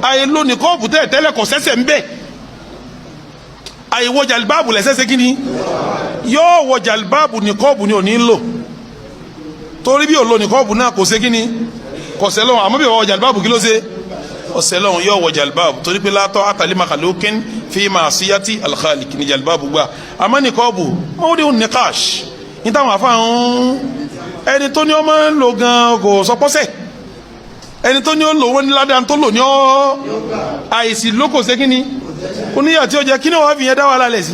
Àìlò nìkọ́ọ̀bù tẹ́lẹ̀ tẹ́lẹ̀ kò sẹ́sẹ̀ ń bẹ̀. Àìwọ jàlibáàbù lẹ́sẹ̀sẹ̀ kí ni yóò wọ jàlibáàbù, nìkọ́ọ̀bù ni ò ní lò, torí bí ò lo nìkọ́ọ̀bù náà kò ṣe kí ni, kò sẹ́lọ̀. Àmọ́ bí wọ jàlibáàbù, kí ló ṣe? Ọ̀sẹ̀ lọ́hùn. Yóò wọ jàlibáàbù torí pé la ta'ata li makhluqin fi ma'siyati al-khaliq ní jàlibáàbù gbà. Àmọ́ nìkọ́ọ̀bù mawdi'un niqash ní táwọn afáàn, ẹni tó ní ọmọ ń lò gan kò sọpọ́sẹ̀, ẹni tó ní ó lò wọ́n ní ládàá tó lò ní ọ́ àìsí ló kò ṣe kí ni oníyà tí ó jẹ. Kí ni wọ́n fi yẹn dá wàhálà lẹ̀ sí?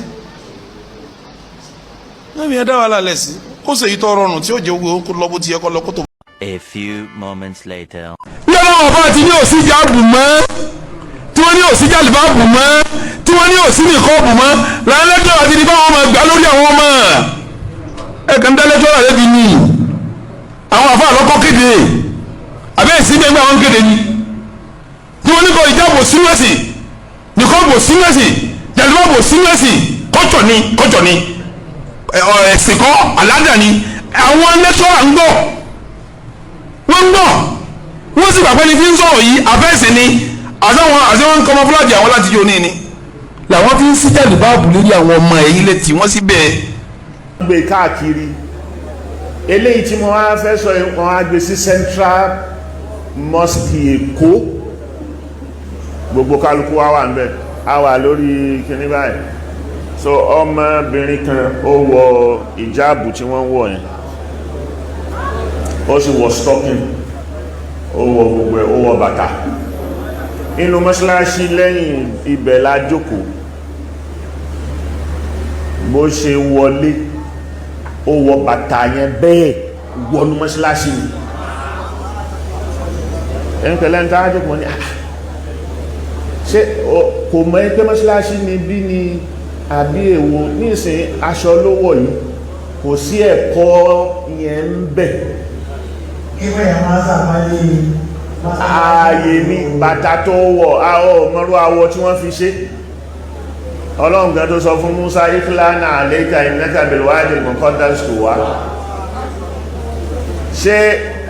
Wọ́n fi yẹn dá wàhálà lẹ̀ sí. Kó sì èyí tó rọrùn tí ó jẹ́ owó kó lọ bó ti yẹ kó lọ kó tó. A few moments later. Ní ọlọ́wọ́ bá ti ní òsì jáàbù mọ́, tí wọ́n ní òsì jàlùbáàbù mọ́, tí wọ́n ní òsì nìkọ́ọ̀bù mọ́, làálẹ́jọ́ àti ní báwọn máa gbà lórí àwọn ọmọ ẹ̀ kàn dálẹ́jọ́ rẹ̀ bí ní àwọn àfa àlọ́kọ́ kéde àbẹ́ ìsìn gbẹ̀ngbẹ̀ àwọn kéde ni, tí wọ́n ní kọ́ ìjáàbò sínú ẹ̀sìn, nìkọ́ọ̀bù sínú ẹ̀sìn, jàlùbáàbù sínú ẹ̀sìn, kọ́jọ̀ ni, kọ́jọ̀ ni, ẹ̀sìn kọ́, àládà ni. Àwọn lẹ́tọ́ à ń gbọ́, wọ́n ń gbọ́, wọ́n sì gbàgbé ní fi ń sọ̀rọ̀ yìí àfẹ́sìn ni. Àtàwọn ń camouflage àwọn láti yóò ní ni làwọn fi ń sí jàlùbáàbù lórí àwọn ọmọ ẹ̀yìn létí wọ́n sì bẹ́ẹ̀. Gbé káàkiri eléyìí tí mo wá fẹ́ sọ, wọ́n á gbé sí Central Mosque Èkó. Gbogbo kálukú wá wà níbẹ̀, a wà lórí kíní báyìí. So ọmọbìnrin kan, ó wọ ìjáàbù tí wọ́n ń wọ̀ yẹn, ó sì wọ stocking, ó wọ gbogbo ẹ̀, ó wọ bàtà. Inú mọ́ṣáláṣí lẹ́yìn ibẹ̀ la jókòó. Bó ṣe wọlé, ó wọ bàtà yẹn bẹ́ẹ̀ wọnú mọ́ṣáláṣí ni. Ẹni pẹ̀lẹ́ ń tàá jókòó ní, "Ah, ṣé kò mọ̀ pé mọ́ṣáláṣí ni bí ni àbí èwo?" Ní ìsìn aṣọ ló wọ̀ yìí, kò sí ẹ̀kọ́ yẹn ń bẹ̀. Ìwé ẹ̀ máa sàpálẹ̀. Ààyè ní bàtà tó wọ̀, àwọ̀ mọ́rú awọ tí wọ́n fi ṣe. Ọlọ́run gan tó sọ fún Musa, "Ikhlana alayka innaka bilwadi al-muqaddas tuwa." Ṣé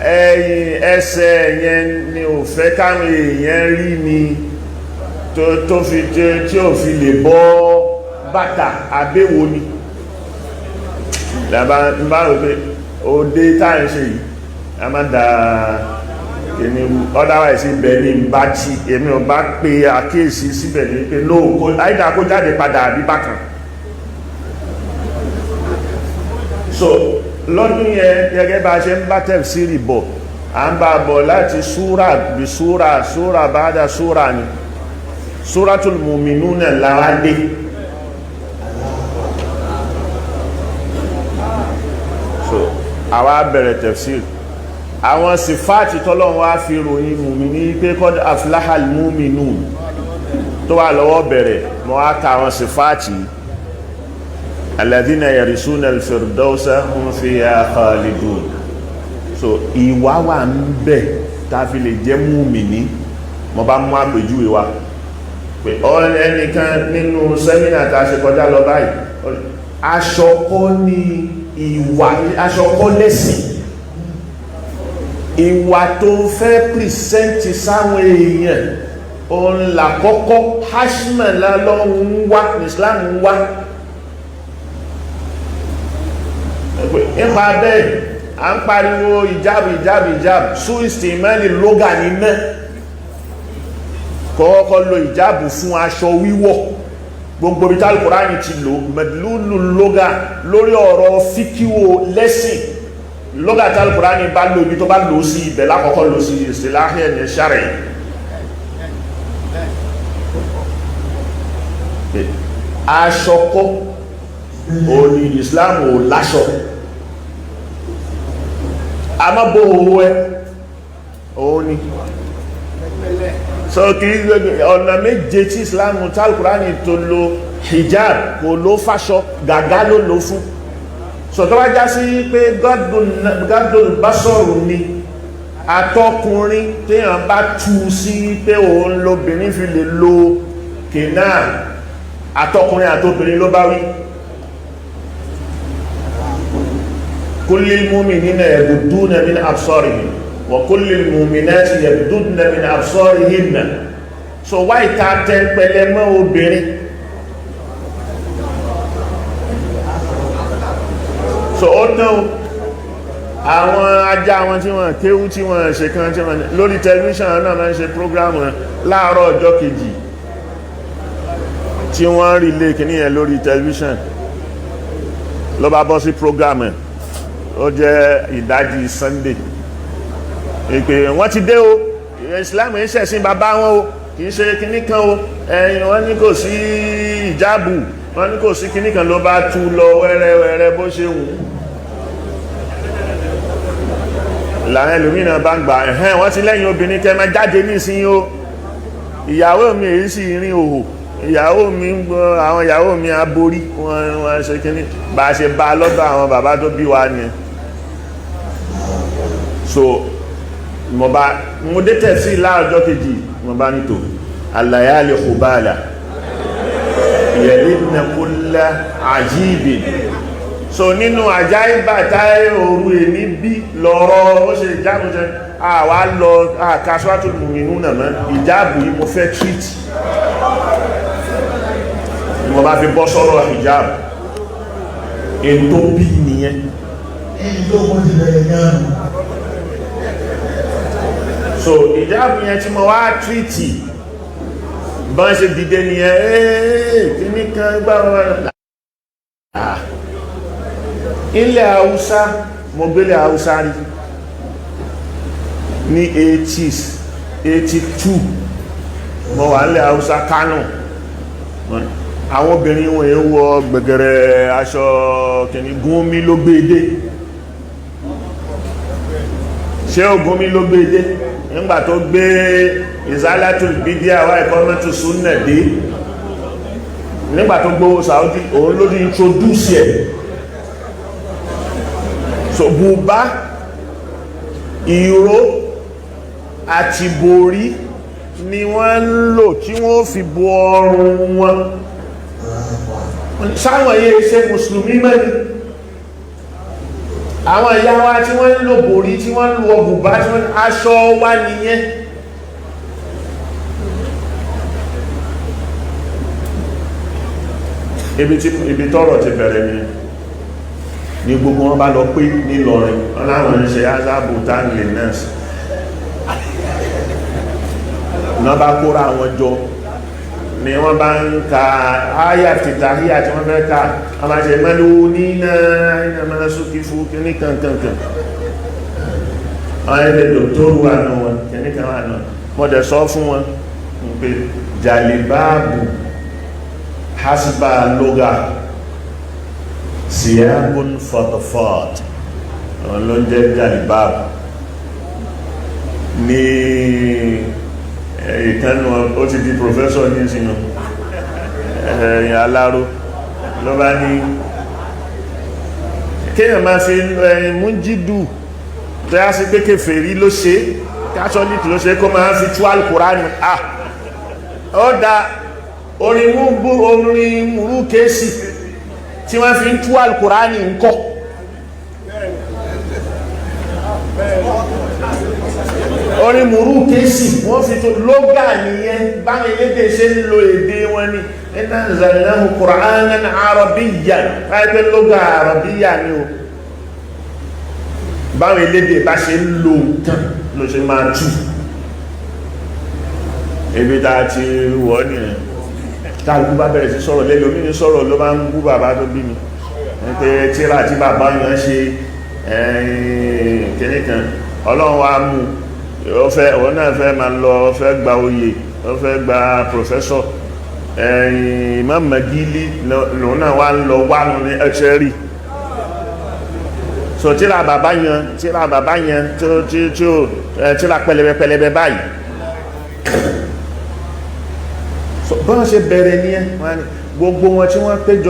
ẹ̀yìn ẹsẹ̀ yẹn ni ò fẹ́ káwọn èèyàn rí ni tó fi tí ò fi lè bọ́ bàtà, àbẹ́wò ni? Làbá ń bá rò pé òde táà ń ṣe yìí, a máa da kìíní. Otherwise, ibẹ̀ ní bá tí èmi ò bá pe àkíyèsí síbẹ̀ ní pé no, kó àìdá kó jáde padà àbí bákan. So lọ́dún yẹn, gẹ́gẹ́ bá ṣe ń bá tafsiri bọ̀, à ń bá bọ̀ láti súrà bí súrà, súrà ba'da súrà, ni Súratul Mu'minuna lára dé. So àwa bẹ̀rẹ̀ tafsir, àwọn sífáàtì tọ́lọ́run wá fi ròyìn mùmíní pé qad aflahal mu'minun tó wà lọ́wọ́ bẹ̀rẹ̀. Mọ́ á ka àwọn sífáàtì, alladhina yarisuna al-firdausa hum fiha khalidun. So ìwà wà ń bẹ̀ tá a fi lè jẹ́ mùmíní. Mo bá mú àpèjúwe wa pé ẹnìkan nínú sẹ́mínà tá a ṣe kọjá lọ báyìí, aṣọ kọ́ ní ìwà, aṣọ kọ́ lẹ́sìn. Ìwà tó fẹ́ pìrìsẹ́ntì sáwọn èèyàn, òun làkọ́kọ́. Hashima lọ́wọ́ ń wá ní Islam ń wá nípa bẹ́ẹ̀. À ń pariwo ìjáàbù, ìjáàbù, ìjáàbù, súìsì mẹ́rin lógà ní náà kọ́kọ́ lo ìjáàbù fún aṣọ wíwọ̀. Gbogbo ibi tálùkùránì ti lò mẹ̀lúlù lógà lórí ọ̀rọ̀ fíkíwò lẹ́sìn, lógà tálùkùránì bá lò, ibi tó bá lò sí ibẹ̀ lákọ̀ọ́kọ́ lò sí ìsìláhẹ̀ ní sáré. Aṣọ kọ́ o ní Islam, ò láṣọ a má bó owó ẹ òun ni. So kì í ọ̀nà méje tí Islam tálùkùránì tó lo hijab, kò ló fáṣọ, gàgá ló lò fún. So tó bá já sí pé gádùn bá sọ̀rọ̀ ni àtọkùnrin téèyàn bá tú sí pé òun lobìnrin fi lè lo kìnnà, àtọkùnrin àtobìnrin ló bá wí. Kullil mu'minina yaghudduna min absarihim wa kullil mu'minati yaghudduna min absarihinna. So wá ìta tẹ́ńpẹ́lẹ́ mọ́ obìnrin. So ó tán o, àwọn ajá wọn tí wọ́n kéwú, tí wọ́n ṣe kan, tí wọ́n lórí tẹlifíṣàn náà máa ń ṣe program láàárọ̀ ọjọ́ kejì tí wọ́n rí lé kìíní yẹn lórí tẹlifíṣàn, ló bá bọ́ sí program ẹ̀. Ó jẹ́ ìdájí Sunday, ìpè wọ́n ti dé o. Islam ń ṣẹ̀sìn bàbá wọn o, kìí ṣe kìíní kan o. Ẹ̀yìn wọ́n ní kò sí ìjáàbù, wọ́n ní kò sí kìíní kan, ló bá tú lọ wẹ́rẹ́wẹ́rẹ́ bó ṣe wù ú. Làwọn ẹlòmíràn bá ń gbà ẹ̀hẹ́n, wọ́n ti lẹ́yìn obìnrin kẹ́ máa jáde nísìnyí o. Ìyàwó mi èyí sì rin òhò, ìyàwó mi ń gbọ́, àwọn ìyàwó mi aborí wọ́n, wọ́n ṣe kíní bá a ṣe bá a lọ́dọ̀ àwọn bàbá tó bí wa ni. So mo bá mo dé tẹ̀sí láàjọ́ kejì, mo bá ní tò àlàyé khubala yalidna kulla ajibin. So nínú àjáìbà táyé òru èní bí lọ́rọ̀ ó ṣe ìjáàbù jẹ, àwa lọ àkásọ́tò mùmínú náà mọ́ ìjáàbù yìí mo fẹ́ treat, ni mo bá fi bọ́ sọ́rọ̀ hijab ètò bí nìyẹn. Ẹni tó kún ti bẹ̀rẹ̀ gan-an. So ìjáàbù yẹn tí mo wá treat, bọ́n ṣe dìde nìyẹn, ee kíní kan gbá wọn. Ilẹ̀ Haúsá, mo gbélé Haúsá rí ní 80s, 82, mo wà nílẹ̀ Haúsá, Kánò. Àwọn obìnrin wọn èé wọ gbẹ̀gẹ̀rẹ̀ aṣọ kìíní. Gúnmí ló gbé dé. Ṣé Gúnmí ló gbé dé nígbà tó gbé Izalatul Bidia wa Iqamatus Sunnah dé, nígbà tó gbówó Saudi, òun ló di introduce ẹ̀. So bùbá, ìró àti borí ni wọ́n ń lò tí wọ́n fi bo ọrùn wọn. Sáwọn yé ṣe mùsùlùmí mẹ́rin, àwọn ìyá wa tí wọ́n ń lò borí, tí wọ́n ń lò bùbá, tí wọ́n aṣọ wa nìyẹn. Ibi tọ́rọ̀ ti bẹ̀rẹ̀ ni ní gbogbo wọn bá lọ pé nílọrin, wọn láwọn ń ṣe azábù táǹlì nurse náà, bá kóra àwọn jọ ni wọ́n bá ń ka áyà tìtàhíyà tí wọ́n fẹ́ ká, wọ́n bá ṣe mẹ́lú nínà iná máa súnkí fún kíní kankankan. Àwọn ẹgbẹ́ dòktórù wà náà wọn, kíní kan wà náà. Wọ́n dẹ̀ sọ fún wọn pé jàlìbáàbù hasba lóga siyabun fọtọfọt, àwọn ló ń jẹ́ jàlìbáàbù ní ìkànnù. Ó ti di professor ní ìsinmi ẹ̀yìn aláró, ló bá ní kéèyàn máa fi ẹ̀yìn mú jídù tó yá sí pé kèfèrí ló ṣe, Catholic ló ṣe, kó máa fi tú Al-Kùránì. Ah, ó da orin mú orin múrú kéèsì tí wọ́n fi ń tú Al-Kùránì ń kọ́. Orin múrú kéèsì wọ́n fi tó lógà nìyẹn. Báwọn elédè ṣe ń lo èdè wọn ni inna anzalnahu Qur'anan Arabiyyan, láìpẹ́ lógà Arabiyya ni o. Báwọn elédè bá ṣe ń lo nǹkan ló ṣe máa tú. Ibi tá a ti wọ́ nìyẹn, kálukú bá bẹ̀rẹ̀ sí sọ̀rọ̀ lẹ́lẹ́ omi ní sọ̀rọ̀, ló bá ń bú bàbá tó bí mi pé tíra tí bàbá yẹn ṣe kìíní kan. Ọlọ́run wa mú ó fẹ́, òun náà fẹ́ máa lọ, ó fẹ́ gba oyè, ó fẹ́ gba professor. Imam Magili lòun náà wá ń lọ wá nù ní ẹ̀ṣẹ́ rí. So tíra bàbá yẹn, tíra bàbá yẹn tí ó tíra pẹlẹbẹ pẹlẹbẹ báyìí. So bọ́n ṣe bẹ̀rẹ̀ ní ẹ́, gbogbo wọn tí wọ́n péjọ.